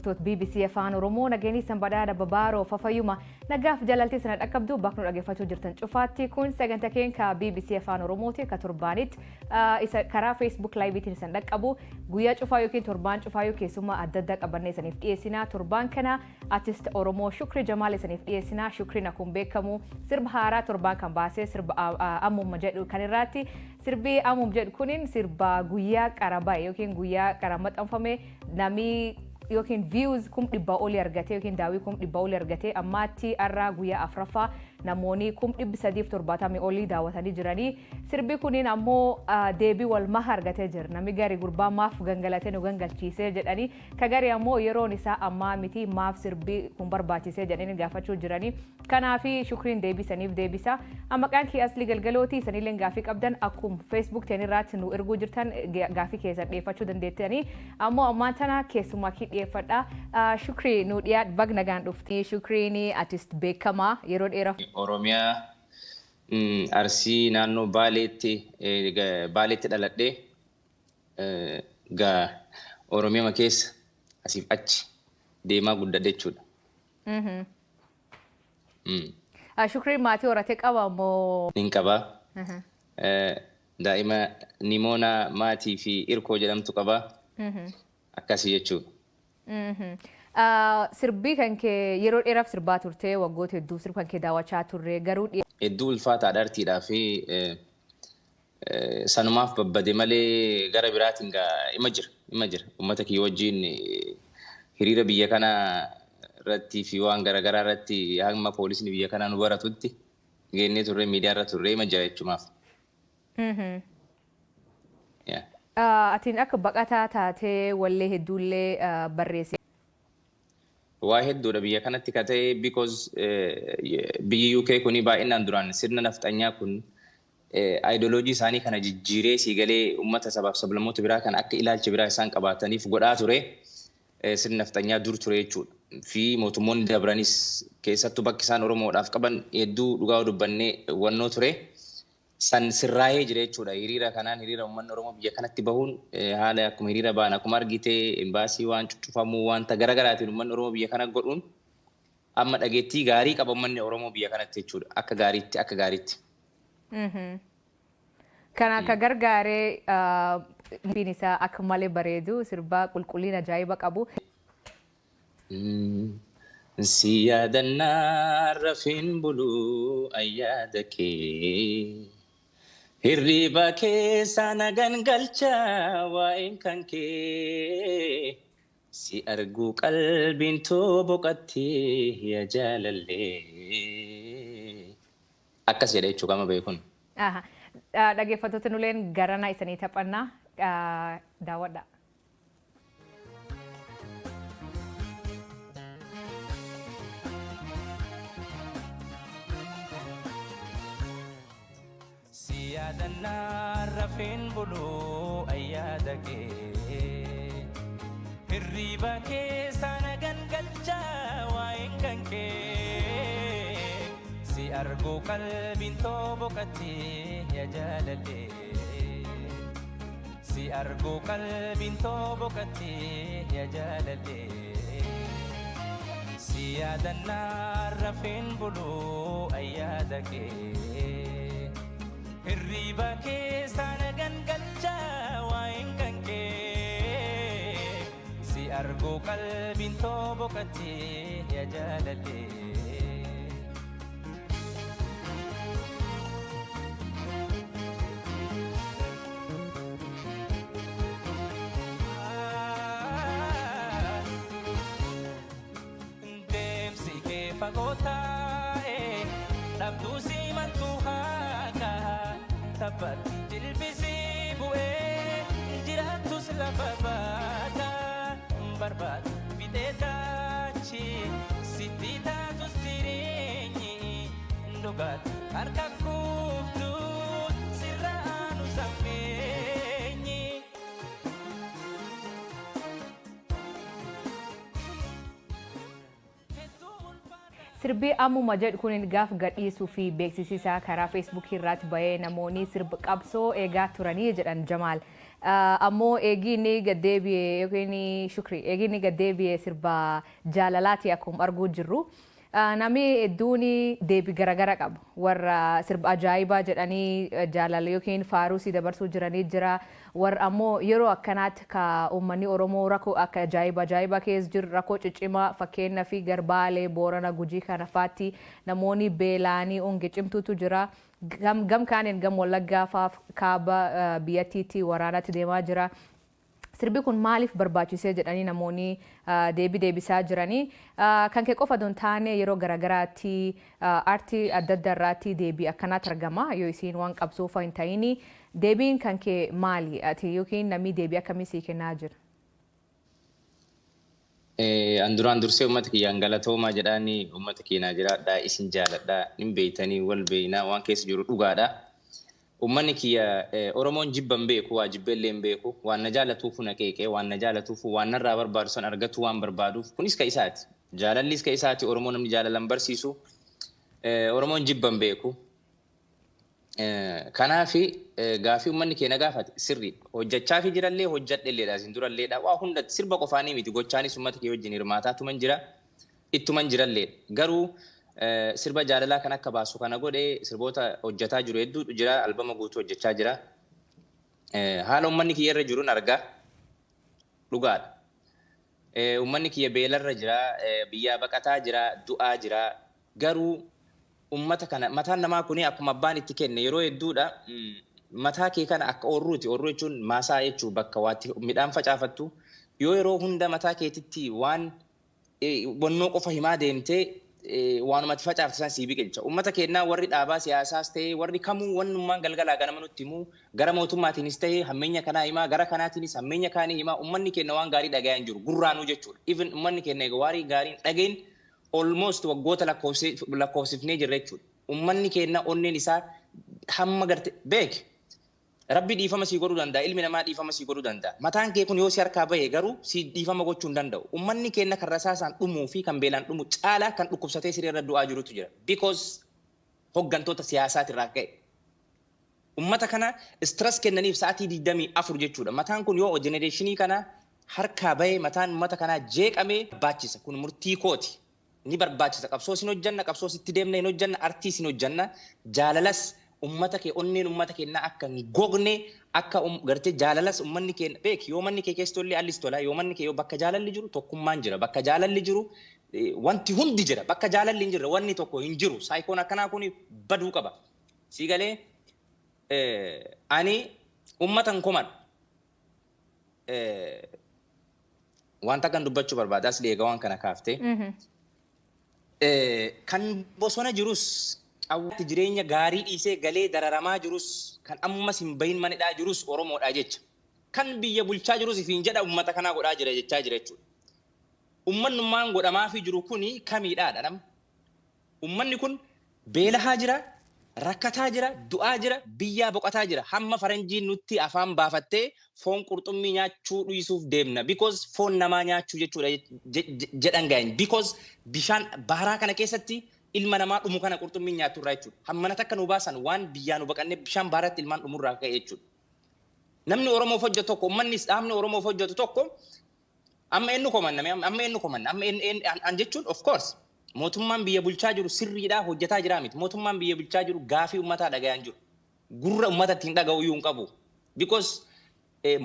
Hordoftoota BBC Afaan Oromoo, nageenyi san badhaadha babaaroo fafayyuma nagaaf jaalaltii sana dhaqqabdu bakka nu dhaggeeffachuu jirtan cufaatti. Kun sagantaa keenya BBC Afaan Oromooti ka torbaanitti isa karaa Facebook Live-tiin isan dhaqqabu. Guyyaa cufaa yookiin torbaan cufaa yoo keessummaa adda addaa qabannee isaniif dhiyeessina. Torbaan kana artist Oromoo Shukrii Jamaal isaniif dhiyeessina. Shukriin akkuma beekamu sirba haaraa torbaan kan baasee, sirba Ammuma jedhu kan irraatti. Sirbi Ammum jedhu kunin sirba guyyaa qara bahe yookiin guyyaa qara maxxanfame namii yookiin views 100,000 olii argate yookiin daawwii 100,000 olii argate. Ammaatti har'a guyyaa afraffaa namoonni 370,000 olii daawwatanii jiranii. Sirbi kunin ammoo deebii wal maha argatee jira. Namni gari gurbaa maaf gangalatee nu gangalchiisee jedhanii, ka gari ammoo yeroon isaa ammaa miti, maaf sirbi kun barbaachisee jedhanii gaafachuu jiranii. Kanaafi Shukriin deebisaniif deebisa. Maqaan kee Asli Galgalooti. Isanillee gaafii qabdan akkuma Facebook teenirraatti nu erguu jirtan gaafii keessan dhiyeeffachuu dandeettanii. Ammoo ammaan tana keessumaa kii dhiyeeffadha. Shukrii, nu dhiyaadh, bag nagaan dhufti. Shukriin artist beekamaa yeroo dheeraaf. Oromiyaa, Arsii, naannoo Baaleetti dhaladhee, gaa Oromiyaa keessa asiif achi deemaa guddadhe jechuudha. Shukriin maatii horatee qaba moo? Nin qabaa. Daa'ima Nimoona Maatii fi Irkoo jedhamtu qabaa. Akkasii jechuudha. Sirbii kan kee yeroo dheeraaf sirbaa turte, waggoota hedduu sirba kan kee daawwachaa turre, garuu Hedduu ulfaataadha artiidhaa fi sanumaaf babbade malee gara biraatiin gaa ima jira, ima jira. Uummata kiyya wajjin hiriira biyya kana irratti fi waan garaagaraa irratti hamma poolisni biyya kanaa nu baratutti geennee turre, miidiyaa irra turre, ima jira jechumaaf. Atiin akka baqataa taatee wallee hedduullee barreesse. Waa hedduudha biyya kanatti ka ta'e, because biyyi UK kuni baay'inaan duraan sirna nafxanyaa kun ideoloojii isaanii kana jijjiiree siigalee uummata sabaaf sablammoota biraa kan akka ilaalcha biraa isaan qabaataniif godhaa ture. Sirni nafxanyaa dur ture jechuudha. Fi mootummoonni dabranis keessattuu bakki isaan Oromoodhaaf qaban hedduu dhugaa dubbannee wannoo ture. San sirraa'ee jira jechuudha. Hiriira kanaan, hiriira uummanni Oromoo biyya kanatti bahuun, haala akkuma hiriira ba'an, akkuma argite imbaasii waan cuccufamuu, wanta garaagaraatiin uummanni Oromoo biyya kana godhuun, amma dhageettii gaarii qaba uummanni Oromoo biyya kanatti jechuudha. Akka gaariitti, akka gaariitti. Kan akka gargaaree isaa akka malee bareedu, sirbaa qulqullina ajaa'iba qabu. Si yaadannaa rafiin buluu ayyaada kee. Hirriba keessa na gangalcha waa'een kan kee. Si arguu qalbiin too boqattee yaa jaalallee. Akkas jedha jechuu qama beekun. Dhaggeeffattoota, nuleen garana isanii taphannaa, daawwadha. Si yaadannaa rafeen buluu ayyaada kee. Hirriba keessa na gangalcha waa'een kan kee. Si arguu qalbiin too boqattee yaa jaalallee. Si arguu qalbiin too boqattee yaa jaalallee. Si yaadannaa rafeen buluu ayyaada kee. Hirriba keessa na gangalcha waa'een kan kee. Si arguu qalbiin too boqattee yaa jaalallee. Deemsi kee fagoo taa'e, dhabduu si maltu haaka, taphatti jilbisii bu'ee jiraattus lafa baata, barbaadu fixee taachi sitti taatus jireenyi dhugaati harka kuuftu sirra aanu sammeenyi. Sirbi ammuma jedhu kun gaaf gadhiisuu fi beeksisisaa karaa Feesbuukii irratti bahee namoonni sirba qabsoo eegaa turanii jedhan Jamaal. Ammoo eegii inni gaddeebi'ee yookiin Shukrii eegii inni gaddeebi'ee sirba jaalalaati akkuma arguu jirru. Namni hedduun deebii garaagara qabu. Warra sirba ajaa'ibaa jedhanii jaalala yookiin faaruu dabarsuu jiranii jira. Warra ammoo yeroo akkanaatti ka uummanni Oromoo rakkoo akka ajaa'iba ajaa'ibaa keessa jiru, rakkoo ciccimaa, fakkeenyaa fi Garbaalee, Boorana, Gujii kana faatti namoonni beela'anii honge cimtuutu jira. Gam kaaniin gam Wallaggaa faaf kaaba biyyattiitti waraanatti deemaa jira. Sirbi kun maaliif barbaachisee jedhanii namoonni deebii deebisaa jiranii. Kan kee qofa don taane, yeroo garaagaraatti aartii adda addaa irraatti deebii akkanaatti argama yoo isiin waan qabsoo hin ta'ini. Deebiin kan kee maali? Ati yookiin namni deebii akkamii sii kennaa jira? An duraan dursee uummata kiyyaan galatoomaa jedhaanii, uummata keenyaa jiraadhaa, isin jaaladhaa, nin beeytanii, wal beeynaa, waan keessa jiru dhugaadha. Uummanni kiyya Oromoon jibban beeku, waa jibbeellee hin beeku, waan na jaalatuufu na qeeqee, waan na jaalatuufu waan narraa barbaadu san argatu waan barbaaduuf, kunis ka isaati. Jaalallis ka isaati. Oromoo namni jaalalan barsiisu. Oromoon jibban beeku. Kanaafi gaafii uummanni keenya gaafate sirriidha. Hojjechaa fi jirallee, hojjadhelleedha, isin duralleedha. Waa hundatti sirba qofaanii miti, gochaanis uummata kee wajjin hirmaataa tuman jira. Ittuman jiralleedha. Garuu sirba jaalalaa kan akka baasu kana godhe, sirboota hojjetaa jiru hedduutu jira. Albama guutuu hojjechaa jira. Haala uummanni kiyya irra jiruun argaa. Dhugaadha. Uummanni kiyya beelarra jira, biyyaa baqataa jira, du'aa jira. Garuu ummata kana mataan namaa kuni akkuma abbaan itti kenne yeroo hedduudha. Mataa kee kana akka oorruuti. Oorruu jechuun maasaa jechuu, bakka waatti midhaan facaafattu. Yoo yeroo hunda mataa keetitti waan wannoo qofa himaa deemtee, waanumatti facaafte san sii biqilcha. Uummata keenyaa warri dhaabaa siyaasaas ta'e warri kamuu, wannummaan galgalaa ganama nutti himuu, gara mootummaatiinis ta'e hammeenya kanaa himaa, gara kanaatiinis hammeenya kaanii himaa, uummanni keenya waan gaarii dhagayaa hin jiru gurraanuu jechuudha. Even uummanni keenya egaa waarii gaariin dhagayin almost waggoota lakkoofsifnee jirra jechuudha. Uummanni keenya onneen isaa hamma garte beek. Rabbi dhiifama sii godhuu danda'a. Ilmi namaa dhiifama sii godhuu danda'a. Mataan kee kun yoo si harkaa bahe garuu si dhiifama gochuu hin danda'u. Uummanni keenya kan rasaasaan dhumuu fi kan beelaan dhumu caalaa kan dhukkubsatee siree irra du'aa jirutu jira. Because hoggantoota siyaasaatirraa ka'e. Uummata kana stress kennaniif sa'aatii 24 jechuudha. Mataan kun yoo generation kana harkaa bahe, mataan uummata kanaa jeeqamee barbaachisa. Kun murtii kooti. Ni barbaachisa. Qabsoo sin hojjanna, qabsoo sitti deemna hin hojjanna, artii sin hojjanna. Jaalalas uummata kee, onneen uummata keenyaa akka hin gogne, akka gartee jaalalas uummanni keenya beek, yoo manni kee keessa tollee allis tola, yoo manni kee, yoo bakka jaalalli jiru tokkummaan jira, bakka jaalalli jiru wanti hundi jira, bakka jaalalli hin jirre wanni tokko hin jiru. Saayikoon akkanaa kun baduu qaba. Sii galee, ani uummata hin komadhu. Wanta kan dubbachuu barbaada asli egaa waan kana kaaftee. Kan bosona jirus, qawwaatti jireenya gaarii dhiisee galee dararamaa jirus, kan ammas hin bahin manidhaa jirus Oromoodha jecha. Kan biyya bulchaa jirus ifiin jedha uummata kanaa godhaa jira jechaa jira jechuudha. Uummanummaan godhamaafii jiru kuni kamiidhaadha nama? Uummanni kun beelahaa jira, rakkataa jira, du'aa jira, biyyaa boqotaa jira. Hamma faranjiin nutti afaan baafattee foon qurxummii nyaachuu dhiisuuf deemna. Because foon namaa nyaachuu jechuudha jedhan gaa'in. Because bishaan baharaa kana keessatti ilma namaa dhumu kana qurxummiin nyaattu irraa jechuudha. Hammana takka nu baasan waan biyyaa nu baqannee bishaan baharaatti ilmaan dhumurraa ka'e jechuudha. Namni Oromoof hojjetu tokko, uummannis dhaabni Oromoof hojjetu tokko, amma eenyu komanna? Amma eenyu komanna? Amma an jechuun, of course, mootummaan biyya bulchaa jiru sirriidhaa hojjetaa jiraa miti. Mootummaan biyya bulchaa jiru gaafii uummataa dhagayaa hin jiru. Gurra uummata ittiin dhaga'u iyyuu hin qabu. Because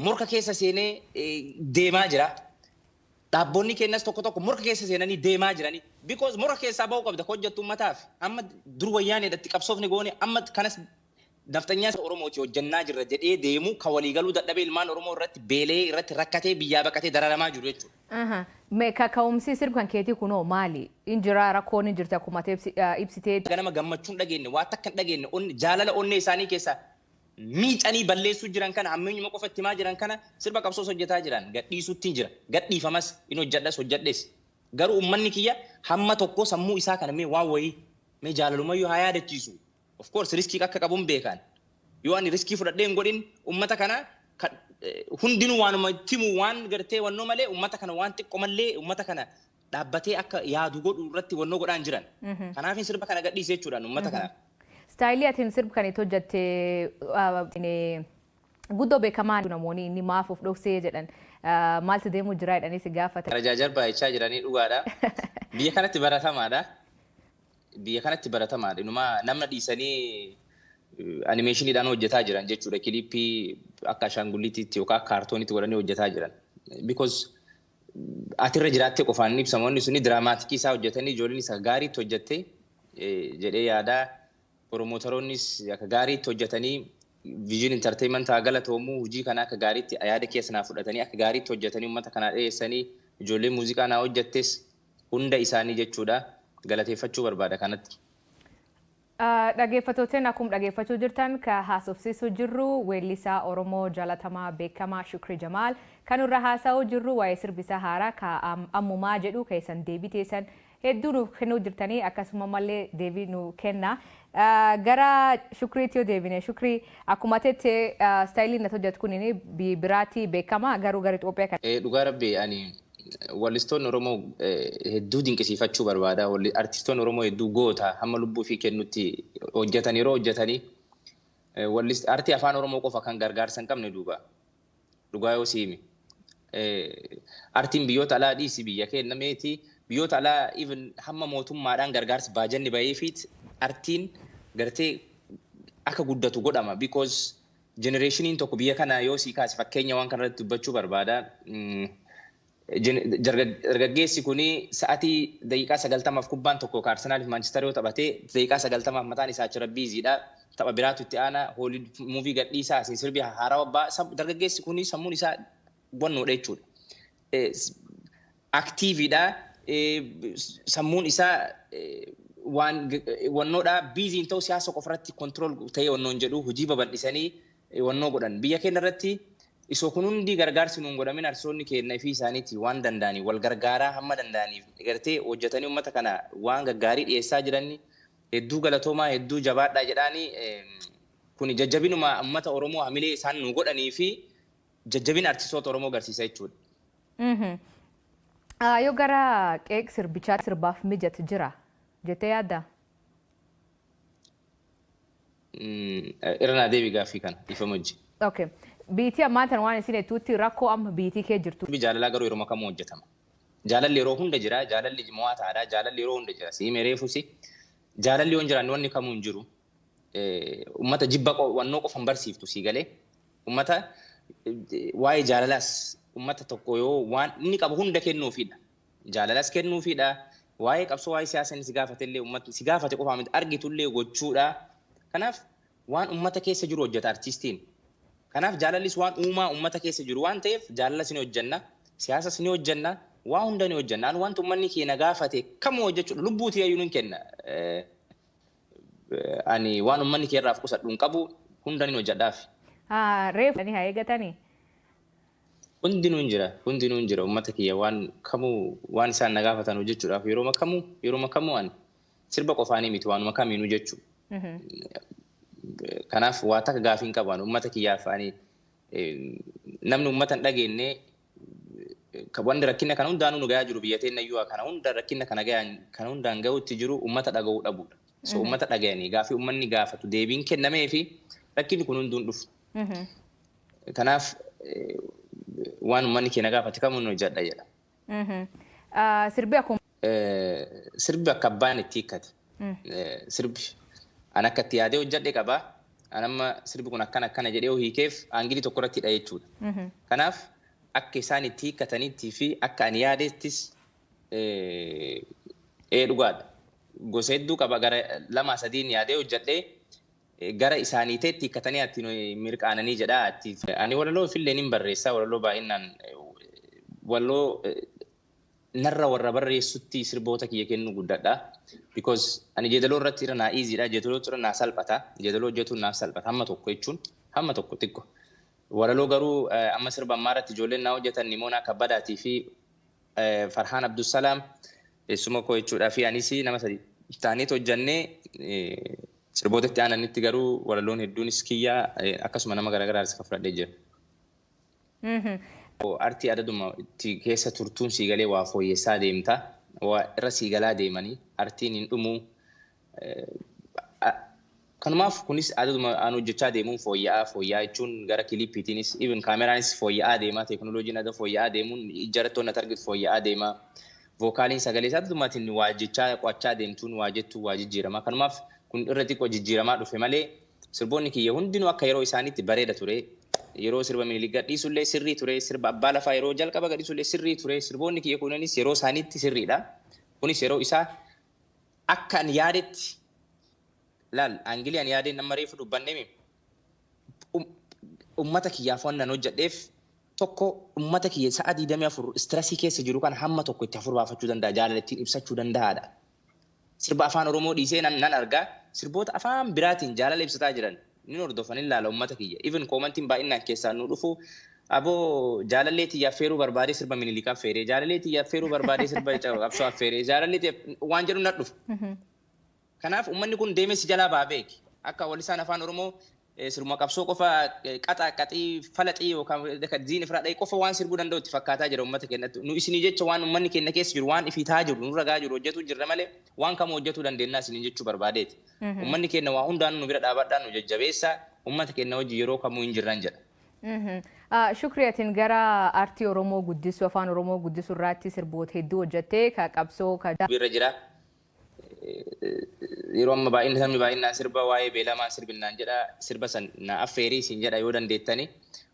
morka keessa seenee deemaa jira. Dhaabboonni keenyas tokko tokko morka keessa seenanii deemaa jiranii. Because morka keessaa ba'uu qabda hojjettu uummataaf. Amma dur wayyaaneedha itti qabsoofni goone, amma kanas nafxanyaa Oromooti hojjannaa jirra jedhee deemu, kan waliigaluu dadhabee ilmaan Oromoo irratti beelee, irratti rakkatee, biyyaa baqatee dararamaa jiru jechuudha. Mee kaka'umsi sirba kan keetii kunoo maali? In jira, rakkoon hin jirti akkuma ati ibsitee. Ganama gammachuun dhageenye, waa takka hin dhageenye, jaalala onnee isaanii keessaa miicanii balleessuu jiran kana, hammeenyuma qofa itti himaa jiran kana, sirba qabsoos hojjetaa jiran gadhiisuutti hin jira. Gadhiifamas hin hojjedhas, hojjedhes. Garuu uummanni kiyya hamma tokko sammuu isaa kana mee waan wayii mee jaalalumayyuu haa yaadachiisu. Of course risk akka qabuun beekan. Yoo ani risk fudhadhee hin godhin, uummata kana hundinuu waanuma itti himu waan gartee wannoo malee, uummata kana waan xiqqoo malee uummata kana Dhaabbatee akka yaadu godhu irratti wannoo godhaan jiran. Kanaaf sirba kana gadhiise jechuudhaan uummata kanaaf. Style atiin sirba kan itti hojjette guddoo beekamaa, namoonni inni maaf of dhoksee jedhan, maaltu deemuu jira jedhanii si gaafatan. Karajaa baay'achaa jiranii dhugaadha. Biyya kanatti baratamaadha. Biyya kanatti baratamaadha. Inumaa nama dhiisanii animeeshiniidhaan hojjetaa jiran jechuudha. Kilippii akka ashaangulliitiitti yookaan kaartooniitti godhanii hojjetaa jiran. Because atirra jiraattee qofaan ibsamu, wanni suni dramatic isaa hojjetanii ijoolleen isa gaariitti hojjette jedhee yaadaa. Promoteroonnis akka gaariitti hojjetanii, Vision Entertainment haa galatoomuu, hojii kana akka gaariitti yaada keessa naa fudhatanii, akka gaariitti hojjetanii uummata kanaa dhiyeessanii, ijoollee muuziqaa naa hojjettes hunda isaanii jechuudha galateeffachuu barbaada kanatti. Dhaggeeffattooteen, akkuma dhaggeeffachuu jirtan, ka haasofsiisuu jirru weellisaa Oromoo jaalatamaa beekamaa Shukrii Jamaal. Kan irra haasa'uu jirru waa'ee sirbisaa haaraa ka ammumaa jedhu keessan deebii teessan hedduu nuuf kennuu jirtanii, akkasuma mallee deebii nu kenna. Gara Shukriitti yoo deebine, Shukrii, akkuma tettee styleiin natti hojjetu kun biraatti beekama, garuu gara Itoophiyaa kan. Dhugaa rabbi, ani wallistoonni Oromoo hedduu dinqisiifachuu barbaada. Artistoonni Oromoo hedduu goota, hamma lubbuu fi kennutti hojjetan yeroo hojjetanii artii afaan Oromoo qofa kan gargaarsa hin qabne duuba. Dhugaa yoo siimi. Artiin biyyoota alaa dhiisi, biyya keenya meeti, biyyoota alaa even hamma mootummaadhaan gargaarsi baajanni baheefiit artiin gartee akka guddatu godhama, because generationiin tokko biyya kana yoo sii kaase, fakkeenya waan kanarratti dubbachuu barbaada. Dargaggeessi kuni sa'atii daqiiqaa 90f kubbaan tokko Arsenaaliif Maanchister yoo taphatee, daqiiqaa 90f mataan isaa achirra busydha. Tapha biraatu itti aana, hoolii movie gadhiisaa, asiin sirbi haarawaa ba'a. Dargaggeessi kuni sammuun isaa wannoodha jechuudha. Activedha. Sammuun isaa waan wannoodha, busyn ta'u, siyaasa qofa irratti control ta'ee wannoon jedhu, hojii babal'isanii wannoo godhan. Biyya keenya irratti isoo kun hundi gargaarsi nuun godhamin, artistoonni keenya ifii isaaniiti waan danda'aniif wal gargaaraa, hamma danda'aniif gartee hojjetanii uummata kana waan gaggaarii dhiyeessaa jiran. Hedduu galatoomaa, hedduu jabaadhaa jedhaanii. Kun jajjabinuma uummata Oromoo, hamilee isaan nu godhanii fi jajjabina artistoota Oromoo agarsiisa jechuudha. Yoo gara qeeq sirbichaa, sirbaaf mijatu jira jettee yaaddaa? Irra naa deebi gaaffii kana, ifama hojii. Okay. Biitii ammaan tan waan isin jettuutti rakkoo amma biitii kee jirtu. Jaalalaa garuu yeroo kamuu hojjetama. Jaalalli yeroo hunda jira. Jaalalli mo'ataadha. Jaalalli yeroo hunda jira. Siimee reefusi. Jaalalli yoo hin jiraanne wanni kamuu hin jiru. Uummata jibba wannoo qofa hin barsiiftu, sii galee. Uummata waa'ee jaalalaas uummata tokko yoo waan inni qabu hunda kennuufidha. Jaalalas kennuufidha. Waa'ee qabsoo, waa'ee siyaasa inni si gaafate illee, uummata si gaafate qofaa miti, argitullee gochuudha. Kanaaf waan uummata keessa jiru hojjeta artiistiin. Kanaaf jaalallis waan uumaa uummata keessa jiru waan ta'eef, jaalalas ni hojjenna, siyaasas ni hojjenna, waa hunda ni hojjenna. Ani wanta uummanni keenya gaafate kamuu hojjechuudha. Lubbuutii ayyuu ni kenna. Ani waan uummanni keerraaf qusadhu hin qabu, hunda ni hojjedhaaf. Reefu haa eegatanii. Hundinuu hin jira. Hundinuu hin jira. Uummata kiyya waan kamuu, waan isaan na gaafatan hojjechuudhaaf yeroo kamuu ani sirba qofaanii miti, waanuma kamiinuu jechuudha. Kanaaf waa takka gaafii hin qabu ani uummata kiyyaaf. Ani namni uummata hin dhageenye, wanni rakkina kana hundaanuu nu gahaa jiru, biyya teenya iyyuu kana hunda rakkina kana gahan kana hundaan gahuutti jiru uummata dhagahuu dhabuudha. So uummata dhagahanii gaafii uummanni gaafatu deebiin kennamee fi rakkinni kun hunduun dhufu. Kanaaf waan uummanni keenya gaafate kamuu nu hojjedha jedha. Sirbi akkuma. Sirbi akka abbaan itti hiikkate. Sirbi an akka itti yaadee hojjedhe qaba. An amma sirbi kun akkana akkana jedhee hiikeef angle tokko irratti hidha jechuudha. Kanaaf akka isaan itti hiikkatanitti fi akka ani yaadettis ee dhugaadha. Gosa hedduu qaba, gara lama sadiin yaadee hojjedhee gara isaanii ta'etti hiikkatanii atti mirqaananii jedha. Ani walaloo ofillee nin barreessa, walaloo baay'inaan walaloo narra warra barreessutti sirboota kiyya kennuu guddadha. Because ani jeedaloo irratti irra naa easydha. Jeedaloo irra naa salphata. Jeedaloo hojjetuun naaf salphata. Hamma tokko jechuun hamma tokko xiqqo. Walaloo garuu amma sirba ammaa irratti ijoolleen naa hojjetan, Nimoonaa Kabbadaatii fi Farhaan Abdusalaam eessuma koo jechuudha, fi anis nama sadi ta'aniit hojjannee. Sirboota itti aananitti garuu walaloon hedduunis kiyyaa, akkasuma nama garaagaraas kan fudhadhee jira. Artii adaduma itti keessa turtuun sii galee waa fooyyessaa deemta. Waa irra sii galaa deemanii artiin hin dhumuu. Kanumaaf kunis adaduma aan hojjechaa deemuun fooyya'aa fooyya'aa jechuun gara kiliippiitiinis, even kaameraanis fooyya'aa deema, teekinooloojiin ada fooyya'aa deemuun ijjarattoon natti argitu fooyya'aa deema. Vocal iin sagalee isaa adadumaatiin waa jechaa qo'achaa deemtuun waa jettu waa jijjiirama. Kanumaaf kun irra xiqqoo jijjiiramaa dhufe malee sirboonni kiyya hundinuu akka yeroo isaaniitti bareeda ture. Yeroo sirba Minilik gadhiisullee sirrii ture. Sirba abbaa lafaa yeroo jalqaba gadhiisullee sirrii ture. Sirboonni kiyya kunneenis yeroo isaaniitti sirriidha. Kunis yeroo isaa akka ani yaadetti laal angle ii ani yaadeen amma reefu dubbannee ummata kiyyaaf waan nan hojjedheef tokko, ummata kiyya sa'a 24 stress ii keessa jiru kan hamma tokko itti hafur baafachuu danda'a, jaalala ittiin ibsachuu danda'aadha. Sirba Afaan Oromoo dhiisee nan argaa, sirboota afaan biraatiin jaalala ibsataa jiran ni hordofan, ni ilaala ummata kiyya. Even comment iin baay'inaan keessaa nu dhufu, aboo jaalallee tiyyaaf feeruu barbaadee sirba Minilikaa feeree, jaalallee tiyyaaf feeruu barbaadee sirba qabsoo affeeree, jaalallee tiyyaaf waan jedhu na dhufu. Kanaaf uummanni kun deemee si jalaa baa beeki. Akka wallisaan Afaan Oromoo sirbuma qabsoo qofa qaxa qaxii falaxii yookaan diin ifraa dha'ee qofa waan sirbuu danda'u itti fakkaataa jira uummata keenyatti. Nu isinii jecha waan uummanni keenya keessa jiru, waan ifii ta'aa jiru, nurra gahaa jiru hojjetuu jirra malee waan kamuu hojjetuu dandeennaa isiniin jechuu barbaadeeti. Uummanni keenya waa hundaan nu bira dhaabadhaa, nu jajjabeessa, uummata keenya wajji yeroo kamuu hin jirran jedha. Shukri, atiin gara aartii Oromoo guddisuu, Afaan Oromoo guddisuu irratti sirboota hedduu hojjettee ka qabsoo ka Irra jira. Yeroo amma baay'inni sabni baay'inaan sirba waa'ee beelamaa sirbinnaan jedha, sirba san na affeerii isin jedha. Yoo dandeettani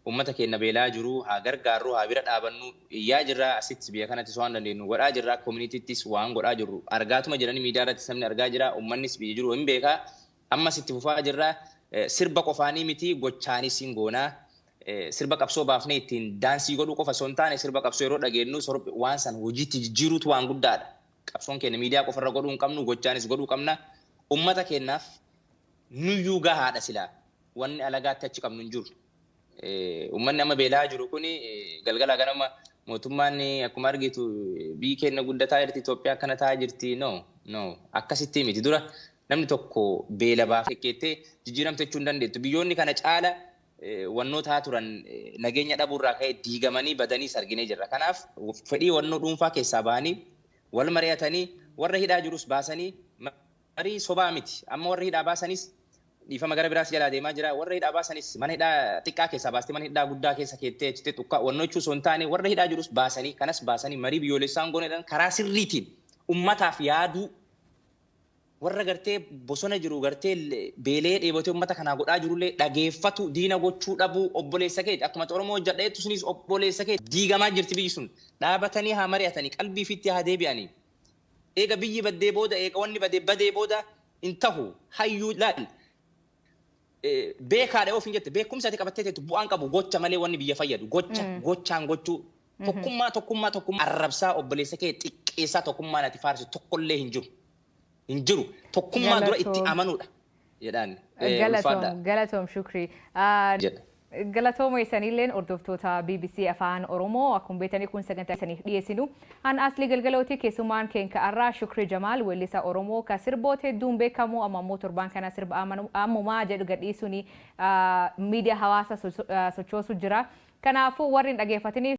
uummata keenya beelaa jiru haa gargaarru, haa bira dhaabannu iyyaa jirra. Asitti biyya kanattis waan dandeenyu godhaa jirra, community ttis waan godhaa jirru argaatuma jiranii, miidiyaa irratti sabni argaa jira, uummannis biyya jiru hin beekaa. Ammas itti fufaa jirra. Sirba qofaanii miti, gochaanis hin goonaa. Sirba qabsoo baafnee ittiin daansii godhuu qofa osoo hin taane, sirba qabsoo yeroo dhageenyu waan san hojiitti jijjiiruutu waan guddaadha. Qabsoon keenya miidiyaa qofarra godhuu hin qabnu, gochaanis godhuu qabna. Ummata keenyaaf nuyyuu gahaadha silaa. Wanni alagaatti achi qabnu hin jiru. Uummanni amma beelaa jiru kuni galgala ganama mootummaan akkuma argitu biyyi keenya guddataa jirti, Itoophiyaa akkana ta'aa jirti. No, no, akkasitti miti. Dura namni tokko beela baafee keettee jijjiiramte jechuu hin dandeettu. Biyyoonni kana caala wannoota turan nageenya dhabuurraa ka'ee diigamanii badaniis arginee jirra. Kanaaf fedhii wannoo dhuunfaa keessaa bahanii wal mari'atanii warra hidhaa jirus baasanii, marii sobaa miti. Amma warra hidhaa baasanis, dhiifama, gara biraas jalaa deemaa jira. Warra hidhaa baasanis mana hidhaa xiqqaa keessaa baastee mana hidhaa guddaa keessa keettee achitti xiqqaa wannoo jechuu osoo hin taane, warra hidhaa jirus baasanii, kanas baasanii, marii biyyoolessaan gooneedhaan karaa sirriitiin ummataaf yaaduu, warra gartee bosona jiru gartee beelee dheebotee ummata kanaa godhaa jirullee dhageeffatu, diina gochuu dhabuu, obboleessa kee akkuma Oromoo hojjedha jettu sunis obboleessa kee diigamaa jirti biyyi sun, dhaabatanii haa mari'atanii, qalbii fitti haa deebi'anii. Eega biyyi baddee booda, eega wanni badee badee booda hin tahu. Hayyuu laal, beekaadha of hin jette, beekumsa ati qabattee teettu bu'aan qabu, gocha malee wanni biyya fayyadu gocha, gochaan gochuu, tokkummaa, tokkummaa, tokkummaa arrabsaa, obboleessa kee xiqqeessaa tokkummaan ati faarsitu tokkollee hin jiru. Hin jiru. Tokkummaa dura itti amanuudha jedhaan. Galatoom, galatoom Shukrii. Jedha. Galatooma isaniilleen, hordoftoota BBC Afaan Oromoo. Akkuma beektanii kun sagantaa isaniif dhiyeessinu. An Asli Galgalooti. Keessummaan keenya har'aa Shukrii Jamaal, weellisaa Oromoo ka sirboota hedduun beekamu, amma ammoo torbaan kana sirba ammumaa jedhu gadhiisuun miidiyaa hawaasaa sochoosu jira. Kanaafuu warri hin dhageeffatiniif